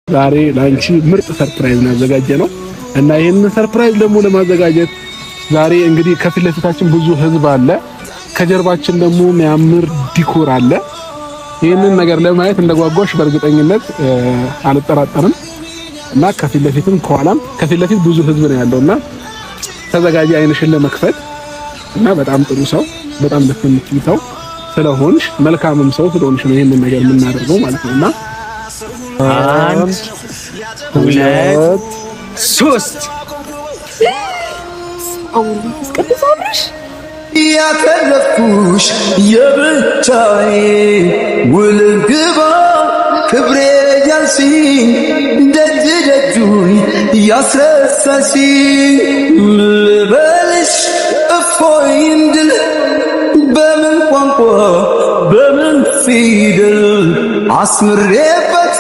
ዛሬ ለአንቺ ምርጥ surprise ነው ያዘጋጀነው እና ይህንን surprise ደግሞ ለማዘጋጀት ዛሬ እንግዲህ ከፊት ለፊታችን ብዙ ህዝብ አለ፣ ከጀርባችን ደግሞ የሚያምር decor አለ። ይህንን ነገር ለማየት እንደጓጓሽ በእርግጠኝነት አልጠራጠርም። እና ከፊት ለፊትም ከኋላም ከፊት ለፊት ብዙ ህዝብ ነው ያለውና ተዘጋጂ አይንሽን ለመክፈት እና በጣም ጥሩ ሰው፣ በጣም ደስ የምትይ ሰው ስለሆንሽ፣ መልካምም ሰው ስለሆንሽ ነው ይህንን ነገር የምናደርገው ማለት ነው። እና 1 2 3 ቅዱስ አብርሽ ያተረፍኩሽ የብቻዬ ውልግባ ክብሬ ያልሽኝ ደጅ ደጁን ያስረሳሽኝ ልበልሽ እፎይ እንድል በምን ቋንቋ በምን ፊደል አስምሬበት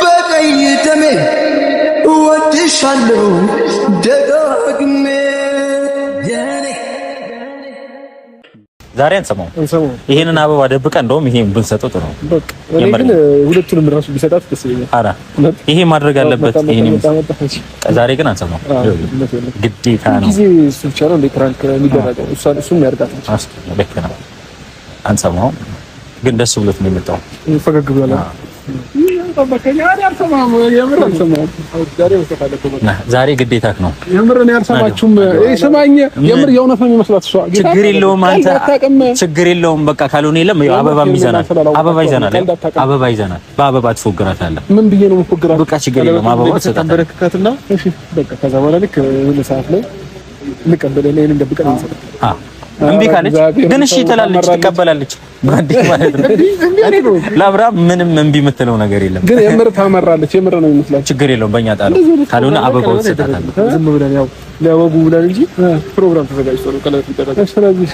በቀይ ደሜ እወድሻለሁ ደጋግሜ የኔ። ዛሬ አንሰማውም። ይሄንን አበባ ደብቀን እንደውም ይሄን ብንሰጠው ጥሩ ነው። በቃ እኔ ግን ሁለቱንም ራሱ ቢሰጣት ደስ ይለኛል። ኧረ ይሄ ማድረግ አለበት። ይሄን ዛሬ ግን አንሰማውም፣ ግዴታ ነው። ጊዜ እሱ ብቻ ነው እንደ prank የሚደረገው፣ እሱም ያርጋት እንጂ። እስኪ ልክ ነው። አንሰማውም፣ ግን ደስ ብሎት ነው የመጣው። ፈገግ ብሏል። የምር አልሰማሁም። ዛሬ ግዴታክ ነው። የምር እኔ አልሰማችሁም። ስማኝ፣ የምር የእውነት ነው የሚመስላት እሷ። ችግር የለውም አንተ፣ ችግር የለውም። በቃ ካልሆነ የለም። አበባም ይዘናል፣ አበባ ይዘናል፣ አበባ ይዘናል። በአበባ ትፎግራታለህ። ምን ብዬ ነው የምፎግራት? በቃ ችግር የለውም። አበባ ትሰጣታለህ። ተንበረክካትና እሺ፣ በቃ ከዛ በኋላ ልክ የሆነ ሰዓት ላይ እንቀበልና ይሄንን ደብቀን እንሰጣለን። እምቢ ካለች ግን እሺ ትላለች፣ ትቀበላለች። ባንዴ ማለት ነው። ለአብርሃም ምንም እምቢ የምትለው ነገር የለም። ግን የምር ታመራለች። የምር ነው የሚመስላት። ችግር የለውም። በእኛ ጣለው። ካልሆነ አበባው ትሰጣታለህ። ዝም ብለን ያው ለወጉ ብለን እንጂ ፕሮግራም ተዘጋጅቶ ነው ቀለበት የሚደረገው። ስለዚህ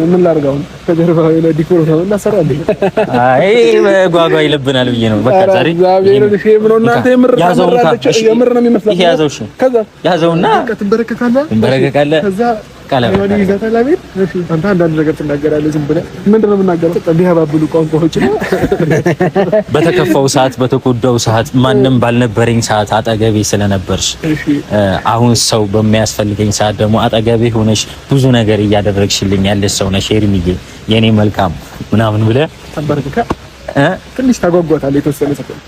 ምን ላድርግ አሁን? ከጀርባ የሆነ decor ምናምን እናሰራለን። አይ ጓጓ ይልብናል ብዬ ነው። በቃ ዛሬ እግዚአብሔር shame ነው እናንተ። የምር ታመራለች። የምር ነው የሚመስላት። ይሄ ያዘው። እሺ ከዛ ያዘውና በቃ ትንበረከካለህ፣ ትንበረከካለህ። ከዛ ቀለበት ይዛታል። አቤት አንተ አንዳንድ ነገር ትናገራለህ። ዝም ብለህ ምንድን ነው የምናገረው? የሚያባብሉ ቋንቋዎች። በተከፋው ሰዓት፣ በተጎዳው ሰዓት፣ ማንም ባልነበረኝ ሰዓት አጠገቤ ስለነበርሽ፣ አሁን ሰው በሚያስፈልገኝ ሰዓት ደግሞ አጠገቤ ሆነሽ ብዙ ነገር እያደረግሽልኝ ያለሽ ሰው ነሽ ሄርሚዬ፣ የኔ መልካም ምናምን ብለህ ተንበርክከህ ትንሽ ታጓጓታለህ የተወሰነ ሰከንድ።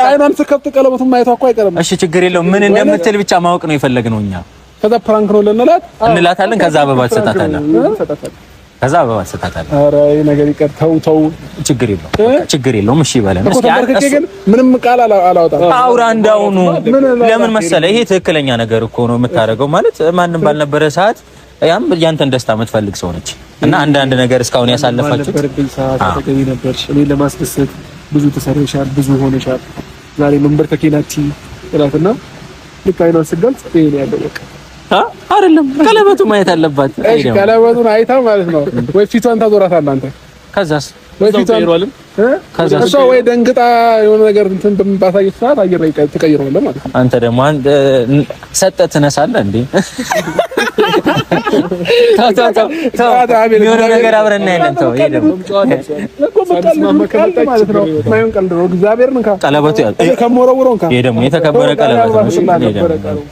አይኗን ስከፍት ቀለበቱን ማየቷ እኮ አይቀርም። እሺ ችግር የለውም። ምን እንደምትል ብቻ ማወቅ ነው የፈለግነው እኛ። ከዛ prank ነው ልንላት እንላታለን። ከዛ አበባ ትሰጣታለህ። ከዛ አበባ ትሰጣታለህ። ኧረ ይሄ ነገር ይቀር። ተው ተው፣ ችግር የለውም፣ ችግር የለውም። እሺ በለን እስኪ። ግን ምንም ቃል አላወጣም። አውራ እንዳውኑ። ለምን መሰለህ፣ ይሄ ትክክለኛ ነገር እኮ ነው የምታደርገው። ማለት ማንም ባልነበረ ሰዓት ያም ያንተን ደስታ የምትፈልግ ሰው ነች እና አንዳንድ ነገር እስካሁን ያሳለፋችሁት ባልነበረብኝ ሰዓት አጠገቤ ነበርሽ። እኔን ለማስደሰት ብዙ ተሰርተሻል፣ ብዙ ሆነሻል። ዛሬ መንበርከኬ ናቲ እላትና ልክ አይኗን ስገልጽ ይሄ ነው ያለው። በቃ አይደለም ቀለበቱ ማየት አለባት። እሺ ቀለበቱን አይታ ማለት ነው ወይ ፊቷን ታዞራታለህ አንተ። ከዛስ ወይ ፊቷን ከዛስ እሷ ወይ ደንግጣ የሆነ ነገር እንትን በምታሳየት ሰዓት አየር ላይ ትቀይረዋለህ ማለት ነው። አንተ ደግሞ ሰጠህ ትነሳለህ እንዴ? ተው ተው ተው ተው፣ የሆነ ነገር አብረን እናያለን። ተው ይሄ ደግሞ ማለት ነው የማይሆን ቀልድ ነው። እግዚአብሔርን እንካ ቀለበቱ ያዝ። ከመወረውረው እንካ። ይሄ ደግሞ የተከበረ ቀለበት ነው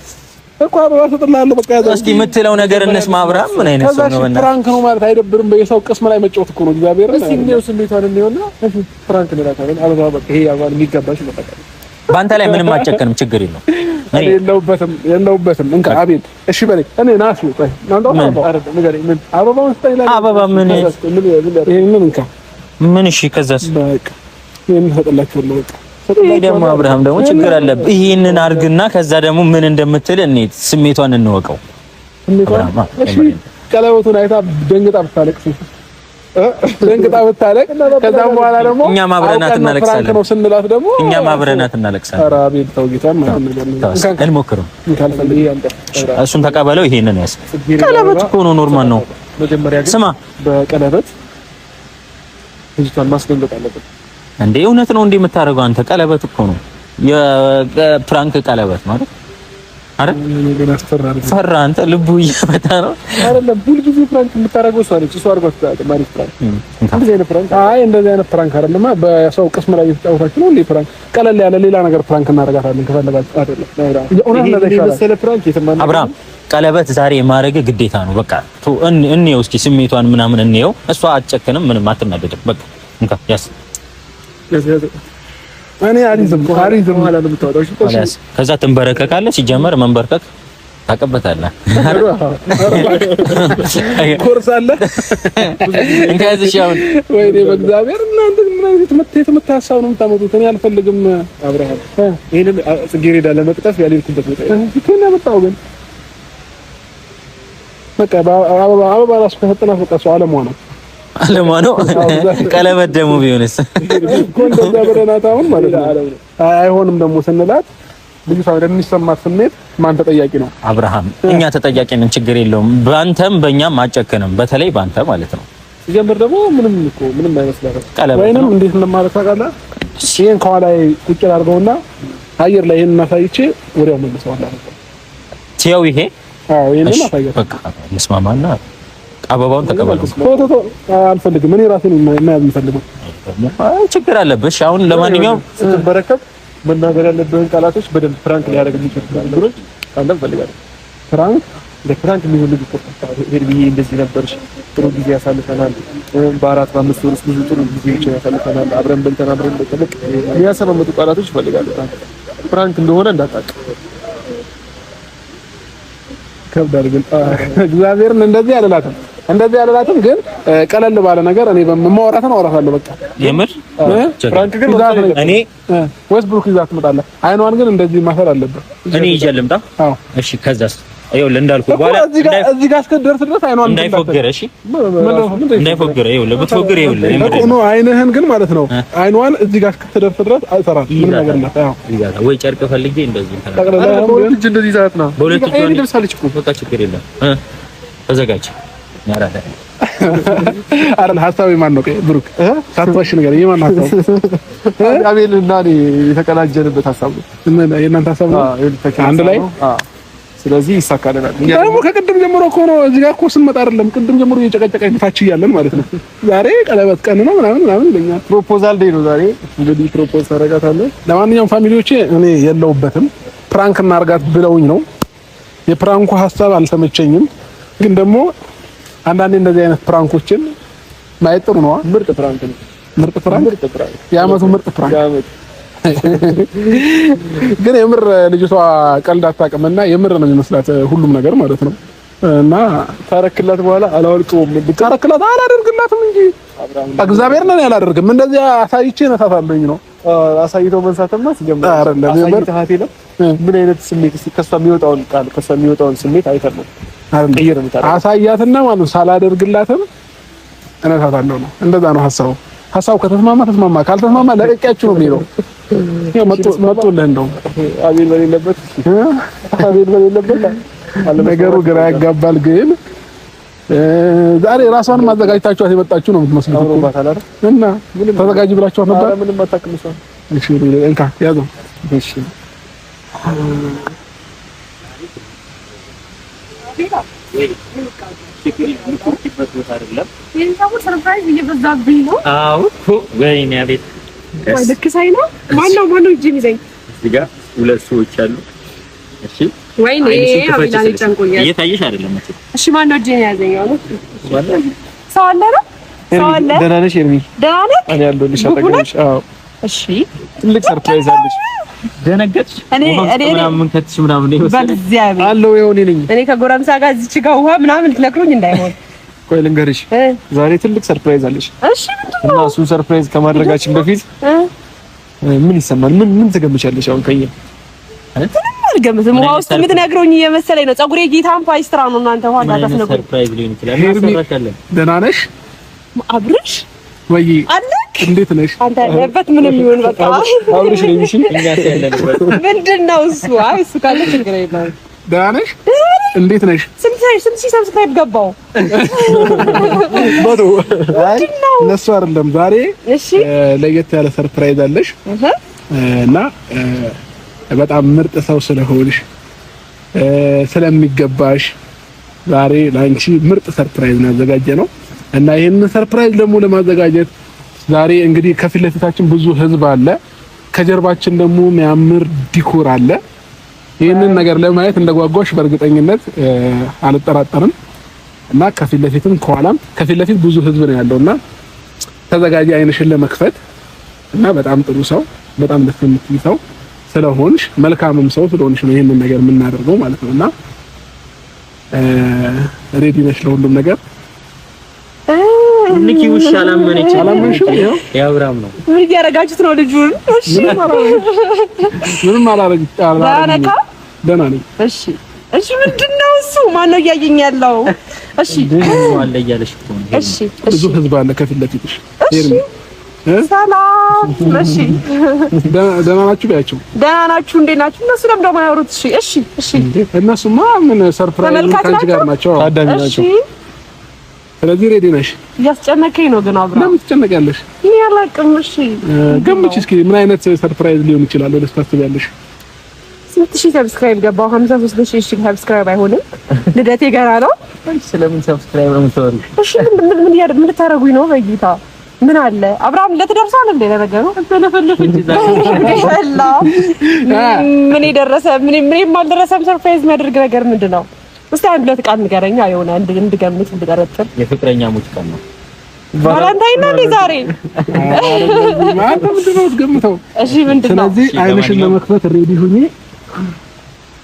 እኮ አበባ እሰጥልሃለሁ። በቃ ያዘው። እስኪ የምትለው ነገር እንስማ። አብርሃም ምን አይነት ሰው ነው? በእናትህ prank ነው ማለት አይደብርም? በየሰው ቅስም ላይ መጫወት እኮ ነው። እግዚአብሔር እስኪ እንየው፣ ስሜቷን እንየውና prank እንላታለን። አበባ በቃ ይሄ አበባ የሚገባሽ ነው። በቃ በአንተ ላይ ምንም አጨከንም፣ ችግር የለውም። እኔ የለሁበትም፣ የለሁበትም። እንካ አቤል፣ እሺ በለኝ። እኔ ናስ ቆይ ምን አበባውን ስጠኝ። አበባ ምን ይሄንን እንካ ምን? እሺ ከዛስ? በቃ ይሄንን እሰጥላችኋለሁ። በቃ ይሄ ደግሞ አብርሃም ደግሞ ችግር አለብህ። ይሄንን አድርግና ከዛ ደግሞ ምን እንደምትል እኔ ስሜቷን እንወቀው። እሺ ቀለበቱን አይታ ደንግጣ ብታለቅስ፣ ደንግጣ ብታለቅ፣ ከዛም በኋላ ደግሞ እኛም አብረናት እናለቅሳለን ነው ስንላት ደግሞ እኛም አብረናት እናለቅሳለን። ኧረ አቤል ተው ጌታ፣ እንሞክረው። እሱን ተቀበለው። ይሄንን ያዝ። ቀለበት እኮ ነው፣ normal ነው። መጀመሪያ ግን ስማ፣ በቀለበት ልጅቷን ማስደንገጥ አለብን። እንዴ እውነት ነው እንዴ የምታደርገው አንተ? ቀለበት እኮ ነው፣ የ prank ቀለበት ማለት። አረ ፈራ አንተ፣ ልቡ እየመታ ነው። አይደለም ሁል ጊዜ prank የምታደርገው እሷ ነች። እሷ አድርጓት አታውቅም። አሪፍ prank፣ እንደዚህ አይነት prank። አይ እንደዚህ አይነት prank አይደለም። በሰው ቅስም ላይ እየተጫወታችሁ ነው እንዴ? Prank ቀለል ያለ ሌላ ነገር prank እናደርጋታለን ከፈለጋችሁ። አይደለም የእውነት ይሄ እንደዛ ይሻላል። የመሰለ prank የትም አናውቅም። አብርሃም ቀለበት ዛሬ ማድረግ ግዴታ ነው። በቃ እንየው እስኪ ስሜቷን ምናምን እንየው። እሷ አትጨክንም፣ ምንም አትናደድም። በቃ እንካ ያስ እኔ አልይዝም አልይዝም። በኋላ ነው የምታወጣው። እሺ ያስ። ከዛ ትንበረከካለህ። ሲጀመር መንበርከክ ታቀበታለህ። ኮርስ አለ እንካ ያዝ። እሺ አሁን ወይኔ በእግዚአብሔር እናንተ ምን አይነት የተመታ ሀሳብ ነው የምታመጡት? እኔ አልፈልግም። አብርሃም ይሄንን ጽጌረዳ ለመቅጠፍ ያልሄድኩበት ቦታ የለም። ከእኔ ያመጣው ግን በቃ አበባ አበባ ራሱ ከሰጠናት በቃ እሱ አለሟ ነው። አለማ ነው። ቀለበት ደግሞ ቢሆንስ እኮ እንደዛ ብለናት አሁን ማለት ነው። አይሆንም ደግሞ ስንላት ልጅቷ ወደሚሰማት ስሜት ማን ተጠያቂ ነው? አብርሃም እኛ ተጠያቂ ነን። ችግር የለውም። በአንተም በእኛም አጨክንም። በተለይ በአንተ ማለት ነው። ሲጀምር ደግሞ ምንም እኮ ምንም አይመስላትም። ቀለበት ወይንም ነው። እንዴት እንደማደርግ ታውቃለህ? ይሄን ከኋላ ቁጭ አድርገውና አየር ላይ ይሄን አሳይቼ ወዲያው መልሰዋለሁ። ትየው ይሄ አዎ ይሄንን እሺ፣ አሳያለሁ። በቃ እንስማማና አበባውን ተቀበለው። ፎቶ አልፈልግም። እኔ ራሴ ነኝ መያዝ የምፈልገው። አይ ችግር አለብሽ። አሁን ለማንኛውም ስትበረከብ መናገር ያለብህን ቃላቶች በደንብ prank ሊያደርግ የሚችሉ ነገሮች ካንተ እንፈልጋለን። Prank እንደ prank የሚሆን ንግግር ሄርሚዬ እንደዚህ ነበርሽ፣ ጥሩ ጊዜ ያሳልፈናል፣ በአራት በአምስት ወር ውስጥ ብዙ ጥሩ ጊዜዎችን ያሳልፈናል፣ አብረን በልተን አብረን በልተን የሚያሰማምጡ ቃላቶች ይፈልጋሉ። Prank እንደሆነ እንዳታውቅ። ከብዳል ግን እግዚአብሔርን እንደዚህ አልላትም፣ እንደዚህ አልላትም። ግን ቀለል ባለ ነገር እኔ በማወራትን አወራታለሁ። በቃ የምር Prank ግን ይዛት ነው እኔ ወይስ ብሩክ ይዛት ትመጣለህ? አይኗን ግን እንደዚህ ማሰር አለብህ። እኔ ይዤ ልምጣ። አዎ እሺ፣ ከዛስ ይኸውልህ እንዳልኩህ እኮ በኋላ እዚህ ጋር እዚህ ጋር እስክትደርስ ድረስ አይኗን እንዳይፎግር፣ እሺ እንዳይፎግር፣ ይኸውልህ ብትፎግር፣ ይኸውልህ እኮ ነው አይንህን ግን ማለት ነው። አይኗን እዚህ ጋር እስክትደርስ ድረስ አይሰራም ምንም ነገር እንዳታይ። አዎ ይዛታ ወይ ጨርቅ ፈልጌ እንደዚህ እንትን ጠቅልለህ አሁን በሁለት እጅ እንደዚህ ይዛት ነው። በሁለት እጇ ይሄን ደርሳለች እኮ በቃ ችግር የለም። ተዘጋጅ። ያራዳ አይደል ሀሳብ የማን ነው? ቆይ ብሩክ ሳትዋሽ ንገረኝ፣ የማን ሀሳብ? አቤል እና እኔ የተቀናጀንበት ሀሳብ ነው። ምን የእናንተ ሀሳብ ነው? አዎ የሁለታችን አንድ ሀሳብ ላይ? ነው። አዎ ስለዚህ ይሳካልናል። ደግሞ ከቅድም ጀምሮ እኮ ነው እዚህ ጋር እኮ ስንመጣ አይደለም ቅድም ጀምሮ እየጨቀጨቀኝ ታች እያለን ማለት ነው። ዛሬ ቀለበት ቀን ነው ምናምን ምናምን ይለኛል። Proposal day ነው ዛሬ። እንግዲህ propose ታደርጋታለህ። ለማንኛውም family ዎቼ እኔ የለሁበትም። Prank እናርጋት ብለውኝ ነው። የ prank ኡ ሀሳብ አልተመቸኝም፣ ግን ደግሞ አንዳንዴ እንደዚህ አይነት prank ኦችን ማየት ጥሩ ነው። ምርጥ prank ነው። ምርጥ prank፣ ምርጥ prank፣ የአመቱ ምርጥ prank። የአመቱ ግን የምር ልጅቷ ቀልድ አታውቅምና የምር ነው የሚመስላት ሁሉም ነገር ማለት ነው። እና ታረክላት በኋላ አላወልቀውም ታረክላት አላደርግላትም እንጂ እግዚአብሔር ነው ያላደርግም። እንደዚያ አሳይቼ ነሳታለሁኝ ነው አሳይቶ መንሳትማ ሲጀምር አይደለም የምር አሳይተሃት የለም ምን አይነት ስሜት እስኪ ከሷ የሚወጣውን ቃል ከሷ የሚወጣውን ስሜት አይተህ ነው አይደለም አሳያትና ማለት ነው። ሳላደርግላትም እነሳታለሁ ነው። እንደዛ ነው ሀሳቡ። ሀሳቡ ከተስማማ ተስማማ፣ ካልተስማማ ለቅቄያችሁ ነው የሚለው። ያው መጡልህ እንደውም አቤል በሌለበት አቤል በሌለበት ነገሩ ግራ ያጋባል። ግን ዛሬ ራሷን ማዘጋጅታችኋት የመጣችሁ ነው የምትመስሉት እኮ እና ተዘጋጅ ብላችኋት ነበር። ምንም አታውቅም እሷ። እሺ እንካ ያዘው። እሺ Surprise እየበዛብኝ ነው። አዎ ወይኔ አቤት ልክ ሳይ ነው። ማነው ማነው እጅ የሚይዘኝ? እዚህ ጋር ሁለት ሰዎች አሉ። እሺ ወይኔ አቤላ ጨንቆኛል። እየታየሽ አይደለም መቼም። እሺ ማነው እጄን የያዘኝ? አሁን ሰው አለ ነው? ሰው አለ። ደህና ነሽ ኤርሚ? ደህና ነህ? እኔ አለሁልሽ አጠገብሽ። አዎ እሺ ትልቅ surprise አለሽ። ደነገጥሽ? እኔ እኔ ምናምን ከተሽ ምናምን ነው በእግዚአብሔር አለው ይኸው እኔ ነኝ። እኔ ከጎረምሳ ጋር እዚች ጋር ውሃ ምናምን ልትነክሩኝ እንዳይሆን። ቆይ ልንገርሽ፣ ዛሬ ትልቅ surprise አለሽ። እሺ ምንድን ነው? እና እሱን surprise ከማድረጋችን በፊት ምን ይሰማል? ምን ምን ትገምቻለሽ አሁን ከኛ? ምንም አልገምትም። ውሃ ውስጥ የምትነግሩኝ እየመሰለኝ ነው። ፀጉሬ ጌታን ፓይስትራ ነው። እናንተ ውሃ እንዳታስነግሩኝ። Surprise ሊሆን ይችላል። እናሰራሻለን። ደህና ነሽ አብርሽ ወይ? አለክ እንዴት ነሽ? አንተ ያለበት ምንም ይሁን በቃ አብርሽ ነኝ። እሺ እኛስ ያለንበት ምንድን ነው እሱ? አይ እሱ ካለ ችግር የለውም። ደህና ነሽ? እንዴት ነሽ? ስንት ሺህ subscribe ገባው? ባዶ አይ ለሱ አይደለም። ዛሬ እሺ ለየት ያለ surprise አለሽ እና በጣም ምርጥ ሰው ስለሆንሽ ስለሚገባሽ ዛሬ ላንቺ ምርጥ surprise ነው ያዘጋጀነው እና ይሄንን surprise ደግሞ ለማዘጋጀት ዛሬ እንግዲህ ከፊት ለፊታችን ብዙ ህዝብ አለ፣ ከጀርባችን ደግሞ የሚያምር decor አለ። ይሄንን ነገር ለማየት እንደጓጓሽ በእርግጠኝነት አልጠራጠርም። እና ከፊት ለፊትም ከኋላም ከፊት ለፊት ብዙ ህዝብ ነው ያለውና ተዘጋጂ አይንሽን ለመክፈት እና በጣም ጥሩ ሰው በጣም ደስ የምትይ ሰው ስለሆንሽ መልካምም ሰው ስለሆንሽ ነው ይሄንን ነገር የምናደርገው ማለት ነውና ready ነሽ ለሁሉም ነገር? ንኪ ውሻ አላመነች አላመንሽም? ይኸው የአብርሃም ነው። ምን እያደረጋችሁት ነው ልጁን? እሺ ምንም አላረግም። ደህና ነኝ። እሺ እሺ፣ ምንድነው እሱ? ማነው እያየኝ ያለው? እሺ አለ እያለሽ እኮ ነው። እሺ ብዙ ህዝብ አለ ከፊት ለፊትሽ። እሺ ሰላም። እሺ ደህና ናችሁ በያቸው። ደህና ናችሁ? እንዴት ናችሁ? እነሱ ለምን ደግሞ አያወሩት? እሺ እሺ እሺ። እነሱማ ምን surprise ካንቺ ጋር ናቸው፣ ታዳሚ ናቸው። ስለዚህ ready ነሽ? እያስጨነቀኝ ነው ግን አብራ። ለምን ትጨነቂያለሽ? እኔ አላውቅም። እሺ ገምቺ እስኪ ምን አይነት surprise ሊሆን ይችላል ወደስ ታስቢያለሽ? ስንት ሺህ subscribe ገባው? 53,000 ሺህ subscribe አይሆንም። ልደቴ ገና ነው። ስለምን subscribe ነው የምታወሪው? እሺ ምን ምን ምን ልታረጉኝ ነው? በጌታ ምን አለ አብርሃም ለትደርሳል እንዴ? ለነገሩ ምን የደረሰ ምን ምን አልደረሰም። surprise የሚያደርግ ነገር ምንድን ነው? እስቲ አንድ ሁለት ቃል ንገረኛ፣ የሆነ እንድገምት እንድጠረጥር። የፍቅረኛሞች ቀን ነው። Valentine ነው እንዴ ዛሬ? አንተ ምንድን ነው የምትገምተው? እሺ ምንድን ነው? ስለዚህ አይንሽን ለመክፈት ready ሁኚ።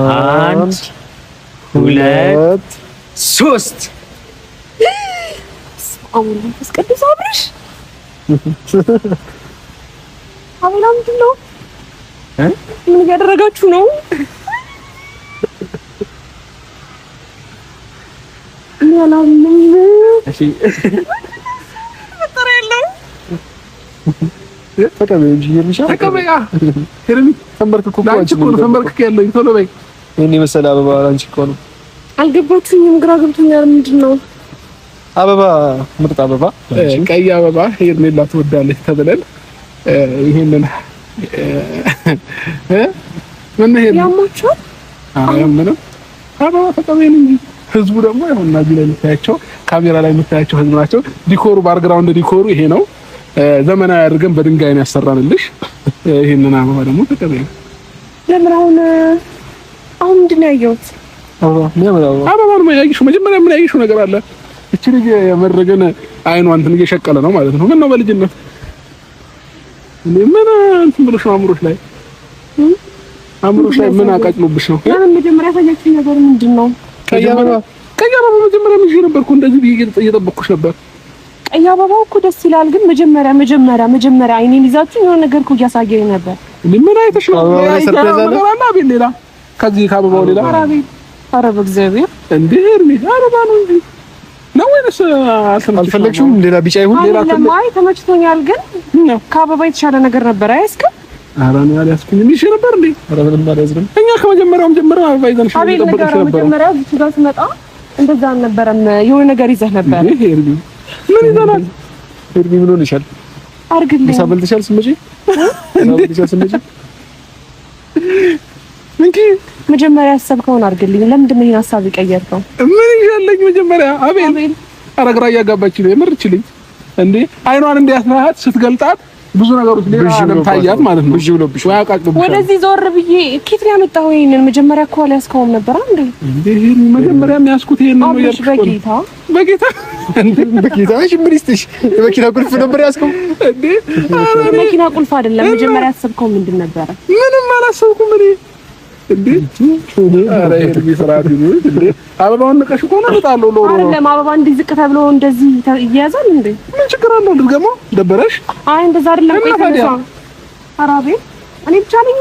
1 2 3 አሁን መንፈስ ቅዱስ አብርሽ አቤላ ምንድን ነው? ምን እያደረጋችሁ ነው? እሺ ጥሩ የለውም። ተቀበይ እንጂ ሄርሚሻ ተቀበይ። ሄርሚ ተንበርክኮ እኮ አንቺ እኮ ነው ተንበርክኬ ያለኝ። ቶሎ በይ። ይሄን የመሰለ አበባ አንቺ እኮ ነው። አልገባችሁኝም፣ ግራ ገብቶኛል። ምንድን ነው አበባ? ምርጥ አበባ፣ ቀይ አበባ ሄርሜላ ትወዳለች ተብለን ይሄንን ምን ሄርሚ ያማችኋል? አረ ምንም አበባ ተቀበይን እንጂ ህዝቡ ደግሞ ይሁንና እዚህ ላይ የምታያቸው ካሜራ ላይ የምታያቸው ህዝብ ናቸው። decor ኡ background decor ኡ ይሄ ነው። ዘመናዊ አድርገን በድንጋይ ነው ያሰራንልሽ። ይሄንን አበባ ደግሞ ተቀበይ። ለምን አሁን አሁን ምንድን ነው ያየሁት? አበባ የሚያምር አበባ አበባ ነው ያየሽው። መጀመሪያ ምን ያየሽው ነገር አለ? እቺ ልጅ የመረገን አይኗ እንትን እየሸቀለ ነው ማለት ነው። ምን ነው በልጅነት እንዴ ምን እንትን ብሎሽ ነው? አእምሮሽ ላይ አእምሮሽ ላይ ምን አቃጭሎብሽ ነው? ለምን መጀመሪያ ያሳያችሁኝ ነገር ምንድን ነው? ቀይ አበባ ቀይ አበባ መጀመሪያ ምን ይዤ ነበርኩ? እንደዚህ ብዬ እየጠበቅኩሽ ነበር። ቀይ አበባው እኮ ደስ ይላል፣ ግን መጀመሪያ መጀመሪያ መጀመሪያ አይኔን ይዛችሁ የሆነ ነገር እኮ እያሳየኝ ነበር። ምን አይተሽ ነው? አለ አቤል፣ ሌላ ከዚህ ከአበባው ሌላ ኧረ በእግዚአብሔር እንዴ ሄርሚ አበባ ነው እንጂ ነው ወይስ አልፈለግሽውም? ሌላ ቢጫ ይሁን ሌላ አይ ተመችቶኛል፣ ግን ከአበባ የተሻለ ነገር ነበር። አያስክም? ኧረ እኔ አልያዝኩኝም። ይዤ ነበር እንዴ? ኧረ ምንም አልያዝንም። እኛ ከመጀመሪያውም ጀምረን አበባ ይዘንሽ አቤል እየጠበቅንሽ ነበር። መጀመሪያ እዚህ ጋር ስመጣ እንደዛ አልነበረም። የሆነ ነገር ይዘህ ነበር። እንዴ ሄርሚ ምን ይዘናል? ሄርሚ ምን ሆነሻል? አድርግልኝ። ምሳ በልተሻል ስትመጪ? ምሳ በልተሻል ስትመጪ? እንኪ መጀመሪያ ያሰብከውን አድርግልኝ። ለምንድን ነው ይሄን ሀሳብ የቀየርከው? ምን ይዣለኝ መጀመሪያ? አቤል ኧረ ግራ እያጋባችኝ ነው የምር እችልኝ እንዴ አይኗን እንዲያስናሃት ስትገልጣት ብዙ ነገሮች ሌላ ዓለም ታያት ማለት ነው። ብዥ ብሎብሽ ወይ አቃጭሎብሻል። ወደዚህ ዞር ብዬ ኬት ነው ያመጣኸው ይሄንን? መጀመሪያ እኮ አልያዝከውም ነበር እንዴ? እንዴ ይሄን መጀመሪያ የሚያስኩት ይሄን ነው አብርሽ ያልኩሽ እኮ ነው። በጌታ በጌታ እንዴ በጌታ እሺ፣ ምን ይስጥሽ? የመኪና ቁልፍ ነበር ያዝከው እንዴ ኧረ እኔ መኪና ቁልፍ አይደለም። መጀመሪያ ያሰብከው ምንድን ነበረ? ምንም አላሰብኩም እኔ እንዴ ኧረ ይሄን ስርዓት ይኑር እንዴ አበባውን ንቀሽ እኮ ነው እመጣለሁ ሎሮ አይደለም አበባ እንዲህ ዝቅ ተብሎ እንደዚህ ይያዛል እንዴ? ምን ችግር አለው? ድገመው ደበረሽ? አይ እንደዛ አይደለም። ቆይ እና ታዲያ? ተነሳ። ኧረ አቤል እኔ ብቻ ነኝ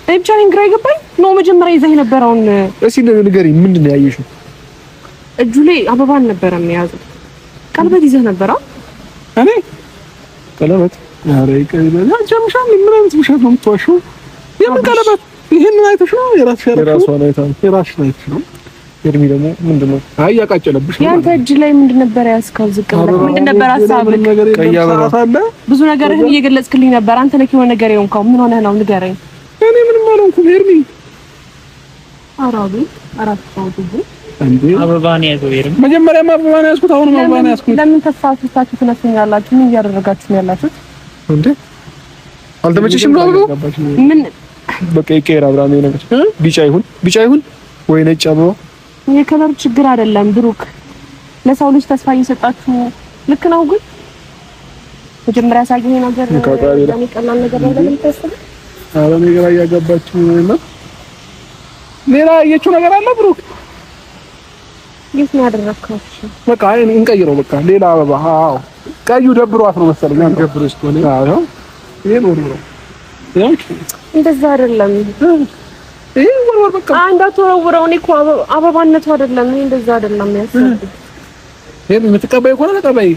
እኔ ብቻ ነኝ ግራ የገባኝ ነው። መጀመሪያ ይዘህ የነበረውን እስኪ ንገሪኝ፣ ምንድን ነው ያየሽው? እጁ ላይ አበባ አልነበረም የያዘው፣ ቀለበት ይዘህ ነበር። እኔ ቀለበት ኧረ ቀለበት አንቺ አምሻል። ምን አይነት ውሸት ነው የምትዋሺው? የምን ቀለበት? ይሄንን አይተሽ ነው የራስሽ ያደረግሽው? የራሷን አይታ ነው። የራስሽን አይተሽ ነው። ኤርሚ ደግሞ ምንድን ነው? አይ ያቃጨለብሽ ነው። ያንተ እጅ ላይ ምንድን ነበር ያዝከው? ዝቅ ብለህ ምንድን ነበር ሀሳብህ? ቀይ አበባ። ሰዓት አለ። ብዙ ነገርህን እየገለጽክልኝ ነበር። አንተ ነህ የሆነ ነገር የሆንከው። ምን ሆነህ ነው ንገረኝ። እኔ ምንም አልሆንኩም ኤርሚ። አራቢ አራት ሰው እንዴ አበባ ነው ያዘው። ይርም መጀመሪያም አበባ ነው ያዝኩት፣ አሁንም አበባ ነው ያዝኩት። ለምን ተስፋ አስይዛችሁ ትነሱኛላችሁ? ምን እያደረጋችሁ ነው ያላችሁት? እንዴ አልተመቸሽም ነው አበባው? ምን በቃ ይቀየር አብርሃም፣ ይሄ ነገር ቢጫ ይሁን ቢጫ ይሁን ወይ ነጭ አበባ። የ color ችግር አይደለም ብሩክ። ለሰው ልጅ ተስፋ እየሰጣችሁ ልክ ነው፣ ግን መጀመሪያ ያሳየኝ ነገር ለኔ ቀላል ነገር ነው ለምን ታስቡ? ኧረ እኔ ግራ እያጋባችሁ ነው። ሌላ ያየችው ነገር አለ ብሩክ? የት ነው ያደረግከው? በቃ አይ እንቀይረው፣ በቃ ሌላ አበባ። አዎ ቀዩ ደብሯት ነው መሰለኝ። ደብሮሽ ከሆነ አዎ ይሄን ወርውረው። ያው እንደዛ አይደለም። ይሄ ወርወር በቃ እንዳትወረውረው። እኔ እኮ አበባነቱ አይደለም። እኔ እንደዛ አይደለም ያሰብኩት። ይሄን የምትቀበይ ከሆነ ተቀበይ።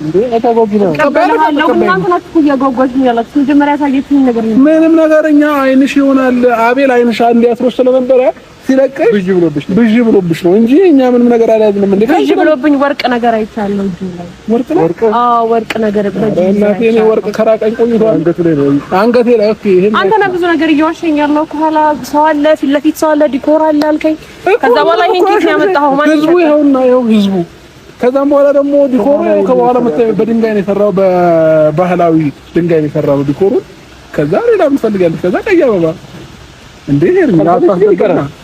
እንዴ አታጓጊ ነው። እቀበልሃለሁ። እናንተ ናችሁ እኮ እያጓጓችሁኝ ያላችሁት። መጀመሪያ ያሳየችኝ ነገር ነው። ምንም ነገር እኛ አይንሽ ይሆናል አቤል አይንሽ አንዴ አስሮሽ ስለነበረ ሲለቅሽ ብዥ ብሎብሽ ነው። ብዥ ብሎብሽ ነው እንጂ እኛ ምንም ነገር አልያዝንም። እንዴ ብዥ ብሎብኝ ወርቅ ነገር አይቻለሁ እጁ ላይ። ወርቅ ነው? ወርቅ አዎ ወርቅ ነገር በእጁ እናቴ እኔ ወርቅ ከራቀኝ ቆይቷል። አንገቱ ላይ ነው። አንገቴ ላይ okay። ይሄን አንተ ነህ ብዙ ነገር እየዋሸኝ ያለው። ከኋላ ሰው አለ፣ ፊት ለፊት ሰው አለ፣ decor አለ አልከኝ። ከዛ በኋላ ይሄን ኬት ነው ያመጣኸው? ማን ህዝቡ ይኸውና፣ ይኸው ህዝቡ። ከዛም በኋላ ደግሞ decor ኡ ይኸው ከበኋላ በድንጋይ ነው የሰራው፣ በባህላዊ ድንጋይ ነው የሰራው decor ኡ። ከዛ ሌላ ምን ትፈልጊያለሽ? ከዛ ቀይ አበባ እንዴ ሄርሚ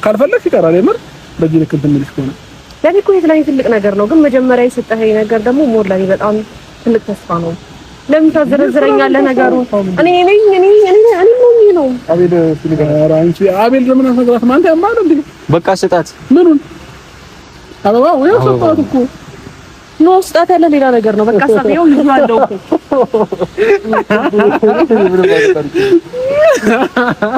ካልፈለግሽ ይቀራል። የምር በዚህ ልክ እንትን የሚልሽ ከሆነ ለኔ እኮ ይሄ ለኔ ትልቅ ነገር ነው፣ ግን መጀመሪያ የሰጠኸኝ ነገር ደግሞ more ለኔ በጣም ትልቅ ተስፋ ነው። ለምን ታዘረዝረኛለህ ነገሩ? እኔ እኔ እኔ እኔ እኔ ነው አቤል ሲልጋ ኧረ አንቺ አቤል ለምን አትነግራትም? አንተ ያማል እንዴ? በቃ ስጣት። ምኑን አበባ ወይ ሰጣት እኮ no ስጣት ያለ ሌላ ነገር ነው። በቃ ሳቢያው ይዟለው እኮ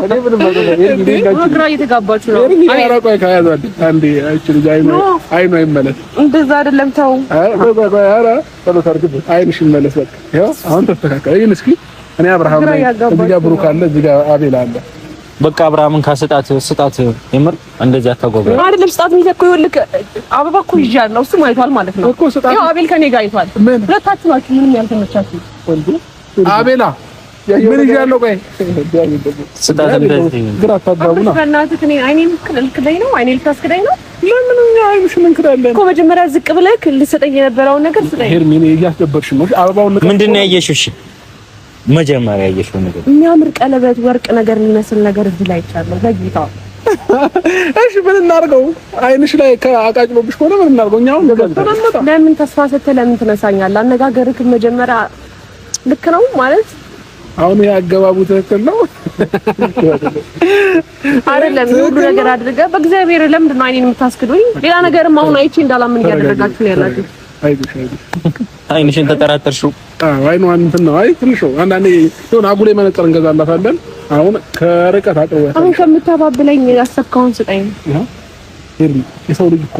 እኔ ምንም አይደለም። ግራ እየተጋባችሁ ነው። ሄርሚ ኧረ ቆይ ከያዟል አንዴ አይቺ ልጅ አይኗ አይኗ ይመለስ። እንደዛ አይደለም ተው። ኧረ ቆይ ቆይ ቆይ ኧረ ጸሎት አድርግበት። አይንሽ ይመለስ። በቃ ይኸው አሁን ተስተካከለ። ይሄን እስኪ እኔ አብርሃም ግራ ነኝ። እዚህ ጋር ብሩክ አለ፣ እዚህ ጋር አቤል አለ። በቃ አብርሃምን ካስጣት ስጣት። የምር እንደዚህ አታጓጓ። አይደለም ስጣት የሚል እኮ ይኸውልህ፣ አበባ እኮ ይዣለሁ እሱም አይቷል ማለት ነው እኮ ስጣት። ይኸው አቤል ከኔ ጋር አይቷል። ምን ሁለታችሁ ናችሁ ምንም ያልተመቻችሁ። አቤላ ምን ይዣለሁ? ቆይ ስጣት እንደዚህ ግራ አታጋቡና። በእናትህ እኔ አይኔን ልክደኝ ነው? አይኔ ልታስክደኝ ነው ለምን እኛ አይንሽን እንክዳለን? እኮ መጀመሪያ ዝቅ ብለህ ልሰጠኝ የነበረውን ነገር ስጠኝ። ሄርሚ እኔ እያስደበርሽ ነው። አበባውን ንቀሽ ምንድን ነው ያየሽው? እሺ መጀመሪያ ያየሽው ነገር የሚያምር ቀለበት ወርቅ ነገር የሚመስል ነገር እዚህ ላይ አይቻለሁ። በጌታ እሺ ምን እናድርገው? አይንሽ ላይ ከአቃጭሎብሽ ከሆነ ምን እናድርገው? እኛ አሁን ገዝተን አንመጣም። ለምን ተስፋ ሰጥተህ ለምን ትነሳኛለህ? አነጋገርህ መጀመሪያ ልክ ነው ማለት አሁን ይሄ አገባቡ ትክክል ነው አይደለም። ሁሉ ነገር አድርገህ በእግዚአብሔር ለምንድን ነው አይኔን የምታስክዱኝ? ሌላ ነገርም አሁን አይቼ እንዳላምን እያደረጋችሁ ነው ያላችሁ። አይዞሽ አይዞሽ። አይንሽን ተጠራጠርሽው? አዎ አይኗን እንትን ነው። አይ ትንሽ ነው። አንዳንዴ የሆነ አጉሌ መነጽር እንገዛላታለን። አሁን ከርቀት አቅርቦ አሁን ከምታባብለኝ ያሰብከውን ስጠኝ። ሄርሚ የሰው ልጅ እኮ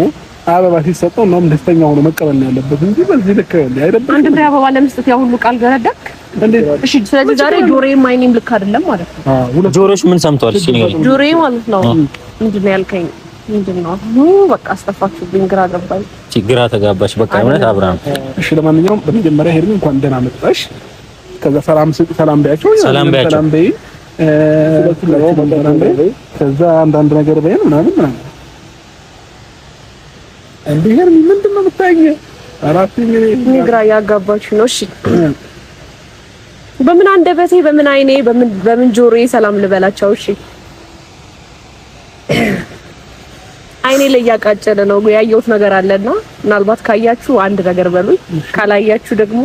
አበባ ሲሰጠው እንደውም ደስተኛ ሆኖ መቀበል ነው ያለበት እንጂ በዚህ ልክ አይደብርሽም? አንድ ፍሬ አበባ ለመስጠት ያ ሁሉ ቃል ገረደክ? እንዴት? እሺ ስለዚህ ዛሬ ጆሮዬም አይኔም ልክ አይደለም ማለት ነው። አዎ ሁለት ጆሮሽ ምን ሰምቷል? እሺ ንገሪኝ። ጆሮዬ ማለት ነው ምንድን ነው ያልከኝ? ምንድን ነው? በቃ አስጠፋችሁብኝ፣ ግራ ገባኝ። ግራ ተጋባሽ። በቃ እውነት አብርሃም። እሺ ለማንኛውም በመጀመሪያ ሄርሚ እንኳን ደህና መጣሽ። ከዛ ሰላም ስጥ፣ ሰላም በያቸው፣ ሰላም በያቸው። ሰላም በይ፣ ሰላም በይ። ከዛ አንዳንድ ነገር በይን ምናምን ምናምን። እንዴ ሄርሚ ምንድን ነው የምታይኝ? አራትኝ እኔ ግራ ያጋባችሁ ነው። እሺ በምን አንደበቴ፣ በምን አይኔ፣ በምን ጆሮዬ ሰላም ልበላቸው? እሺ አይኔ ላይ እያቃጨለ ነው ያየሁት ነገር አለና ምናልባት ካያችሁ አንድ ነገር በሉኝ፣ ካላያችሁ ደግሞ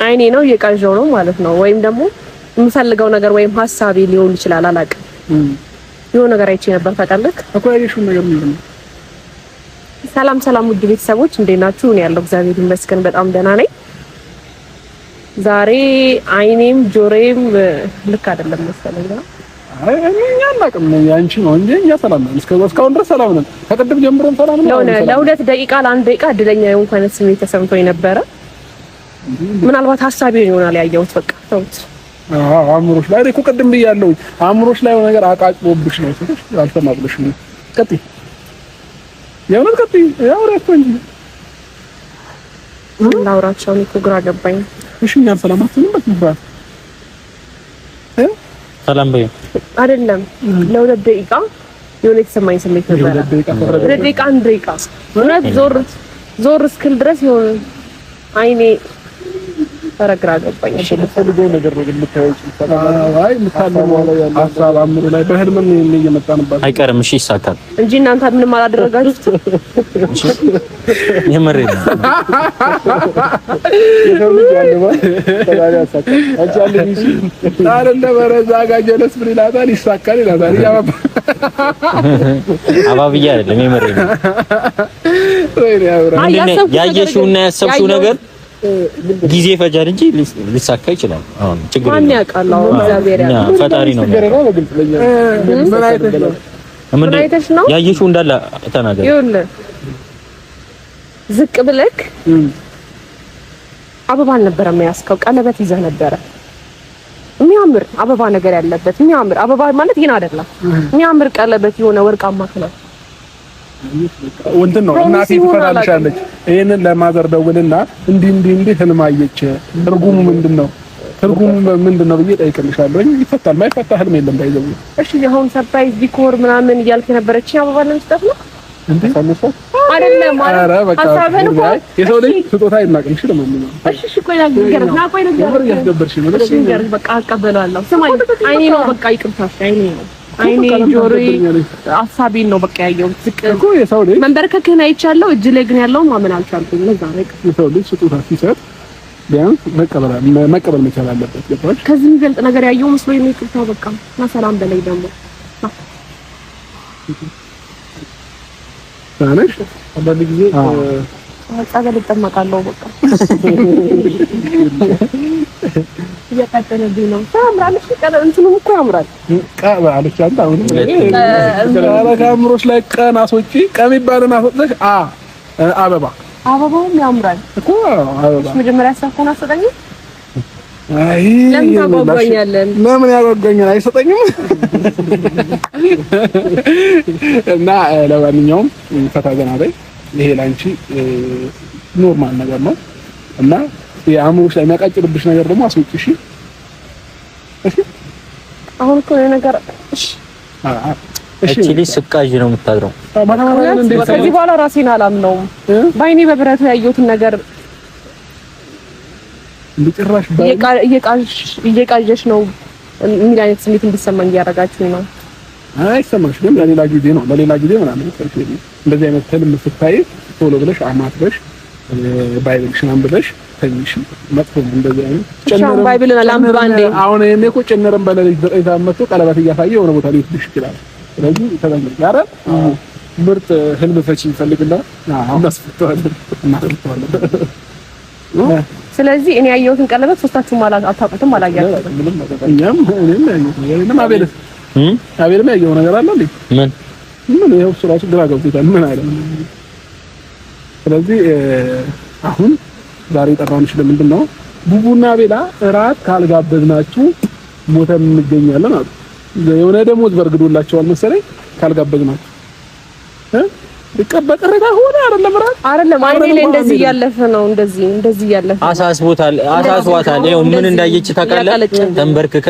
አይኔ ነው እየቃዠው ነው ማለት ነው። ወይም ደግሞ የምፈልገው ነገር ወይም ሀሳቤ ሊሆን ይችላል፣ አላውቅም። የሆነ ነገር አይቼ ነበር ታውቃለህ እኮ ያየሽውን ነገር ምንድን ነው? ሰላም ሰላም፣ ውድ ቤተሰቦች እንዴት ናችሁ? እኔ ያለው እግዚአብሔር ይመስገን በጣም ደህና ነኝ። ዛሬ አይኔም ጆሮዬም ልክ አይደለም መሰለኝ። አይ እኛ አናውቅም፣ ያንቺ ነው እንጂ እኛ ሰላም ነን። እስካሁን ድረስ ሰላም ነን። ከቅድም ጀምሮም ሰላም ነን። ለሆነ ለሁለት ደቂቃ ለአንድ ደቂቃ እድለኛ የሆንኩ አይነት ስሜት ተሰምቶኝ ነበረ። ምናልባት ሀሳቤ ይሆናል ያየሁት። በቃ ተውት። አዎ አእምሮሽ ላይ እኮ ቅድም ብያለሁ። አእምሮሽ ላይ የሆነ ነገር አቃጭሎብሽ ነው ስልሽ አልሰማብልሽ ነው። ቀጥይ፣ የእውነት ቀጥይ። ያው እረፍት እንጂ ላውራቸው እኮ ግራ ገባኝ። እሺ እኛን ሰላም አትሆንም በስነ ሰላም በይው አይደለም ለሁለት ደቂቃ የሆነ የተሰማኝ ስሜት ነበረ። ሁለት ደቂቃ አንድ ደቂቃ እውነት ዞር ዞር እስክል ድረስ የሆነ አይኔ ኧረ ግራ ገባኝ። የምትፈልገው ነገር ነው ግን የምታየው አይ የምታልመው ሀሳብ አእምሮ ላይ በህልምም ይሄን እየመጣንባት አይቀርም። እሺ ይሳካል እንጂ እናንተ ምንም አላደረጋችሁት። የምሬን ነው። የሰው ልጅ ያለማል ፈጣሪ ያሳካል። አንቺ አለኝ እሺ አይደለም ኧረ እዛ ጋር ጀለስ ምን ይላታል? ይሳካል ይላታል። አባብዬ አይደለም የምሬን ነው። ወይኔ አብራ አይ ያሰብኩት ነገር ያየሽውና ያሰብሽው ያየሁት ነገር ጊዜ ይፈጃል እንጂ ሊሳካ ይችላል። አሁን ችግር ማን የለውም። ያውቃል? አሁን እግዚአብሔር እኛ ያውቃል። ፈጣሪ ነው የሚያውቀው። ነው በግልጽ ለኛ ምን አይተሽ ነው? ምንድን አይተሽ ነው? ያየሽው እንዳለ ተናገሪ። ይኸውልህ ዝቅ ብለክ አበባ አልነበረም የያዝከው፣ ቀለበት ይዘህ ነበረ። የሚያምር አበባ ነገር ያለበት የሚያምር አበባ ማለት ይሄን አይደለም፣ የሚያምር ቀለበት የሆነ ወርቃማ color እንትን ነው እናቴ promise ይሁን ትፈታልሻለች። ይሄንን ለ mother ደውልና እንዲህ እንዲህ እንዲህ ህልም አየች፣ ትርጉሙ ምንድን ነው ትርጉሙ ምንድን ነው ብዬ እጠይቅልሻለሁ። ይፈታል። ማይፈታ ህልም የለም። ባይዘው እሺ አሁን surprise decor ምናምን እያልክ የነበረችኝ አበባ ለመስጠት ነው እንዴ አይደለም? ኧረ ማለት በቃ ሀሳብህን እኮ የሰው ልጅ ስጦታ አይናቅም። እሺ ለማንኛውም እሺ እሺ፣ ቆይ ልንገርህ፣ ና ቆይ የምር ልንገርህ፣ እያስደበርሽ ነው። እሺ ልንገርህ፣ በቃ አቀበለዋለሁ። ስማኝ፣ አይኔ ነው በቃ ይቅርታ፣ እሺ አይኔ ነው አይኔ፣ ጆሮዬ፣ ሀሳቤን ነው በቃ ያየሁት። ዝቅ እኮ የሰው ልጅ መንበርከክህን አይቻለሁ፣ እጅ ላይ ግን ያለውን ማመን አልቻልኩም። ለዛ ነው ይቅርታ። የሰው ልጅ ስጦታ ሲሰጥ ቢያንስ መቀበል መቀበል መቻል አለበት። ገባሽ? ከዚህ የሚበልጥ ነገር ያየው መስሎኝ ነው። ይቅርታ በቃ እና ሰላም በለኝ ደግሞ ታነሽ አንዳንድ ጊዜ ጸበል እጠመቃለሁ። በቃ እያቃጠለብኝ ነው። ያምራል። እሺ እንትኑም እኮ ያምራል። ቀ አለች አንተ አሁን ኧረ ከአእምሮሽ ላይ ቀን አስወጪ። ቀ የሚባልን አስወጥተሽ አ አበባ አበባውም ያምራል እኮ አበባ መጀመሪያ ያሰብከውን አትሰጠኝም? አይ ለምን ታጓጓኛለህ? ለምን ያጓጓኛል? አይሰጠኝም። እና ለማንኛውም ፈታ ዘና በይ። ይሄ ላንቺ normal ነገር ነው እና የአእምሮሽ ላይ የሚያቃጭልብሽ ነገር ደግሞ አስወጪ። እሺ እሺ። አሁን እኮ የሆነ ነገር እሺ፣ እሺ እቺ ልጅ ስቃዥ ነው የምታድረው። ማታ ማታ ግን እንዴት ከዚህ በኋላ ራሴን አላምነውም። በአይኔ በብረቱ ያየሁትን ነገር እንደ ጭራሽ እየቃዠሽ ነው የሚል አይነት ስሜት እንዲሰማኝ እያደረጋችሁኝ ነው። አይሰማሽ ግን ለሌላ ጊዜ ነው፣ ለሌላ ጊዜ ምናምን እንደዚህ አይነት ህልም ስታይ ቶሎ ብለሽ አማትበሽ Bible ሽን አንብበሽ ተኝሽ። መጥፎ ነው እንደዚህ አይነት ጨነረም Bible ን ላንብባ እንዴ? አሁን እኔ እኮ ጨነረም በሌሊት 9 ሰዓት መጥቶ ቀለበት እያሳየ የሆነ ቦታ ሊወስድሽ ይችላል። ስለዚህ ተጠንቀቂ። ኧረ ምርጥ ህልም ፈቺ እንፈልግና እናስፈተዋለን እናስፈተዋለን። ስለዚህ እኔ ያየሁትን ቀለበት ሶስታችሁም አታውቁትም፣ አላያችሁትም። እኛም እኔም ያየሁት ነገር የለም። አቤልስ አቤልም ያየው ነገር አለ እንዴ? ምን ምን? ይኸው እሱ እራሱ ግራ ገብቶታል። ምን አለ? ስለዚህ አሁን ዛሬ የጠራንሽ ለምንድን ነው? ቡቡና ቤላ እራት ካልጋበዝናችሁ ሞተን እንገኛለን አሉ። የሆነ ደሞዝ በርግዶላቸዋል መሰለኝ ካልጋበዝናችሁ በቅሬታ ሆነ አይደለም እራት አይደለም አይኔ ላይ እንደዚህ እያለፈ ነው። እንደዚህ እንደዚህ እያለፈ አሳስቦታል፣ አሳስቧታል። ይኸው ምን እንዳየች ታውቃለህ? ተንበርክከ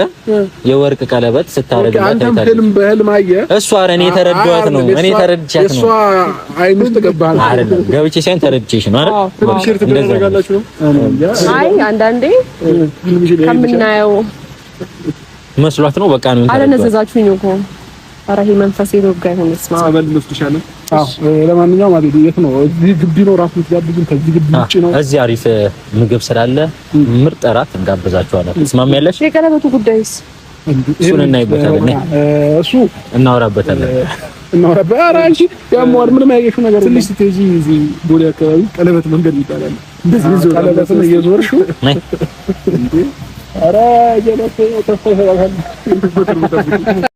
የወርቅ ቀለበት ስታረግላት አንተም ህልም በህልም አየህ። እሷ ኧረ እኔ የተረዳኋት ነው። እኔ ተረድቻት ነው። እሷ አይን ውስጥ ገባህ አይደለም? ገብቼ ሳይሆን ተረድቼሽ ነው አይደል? share ትደረጋላችሁ ነው። አይ አንዳንዴ ከምናየው መስሏት ነው። በቃ ነው አለነዘዛችሁኝ እኮ። ኧረ ይሄ መንፈስ የተወጋ ይሁን። እስማ ጸበል እንወስድሻለን። አዎ ለማንኛውም አቤል የት ነው? እዚህ ግቢ ነው እራሱ የምትጋብዙን? ከዚህ ግቢ ውጪ ነው? እዚህ አሪፍ ምግብ ስላለ ምርጥ እራት እንጋብዛችኋለን። ትስማሚያለሽ? የቀለበቱ ጉዳይስ እሱን እናይበታለን። እሱ እናወራበታለን። እናወራበት። ኧረ አንቺ ያሟል ምንም ያየሽው ነገር ትንሽ ስትሄጂ እዚህ ቦሌ አካባቢ ቀለበት መንገድ ይባላል። እንደዚህ ይዞ ቀለበትን እየዞርሽው እንዴ! ኧረ ጀለስ ተስፋ ይሰጣል።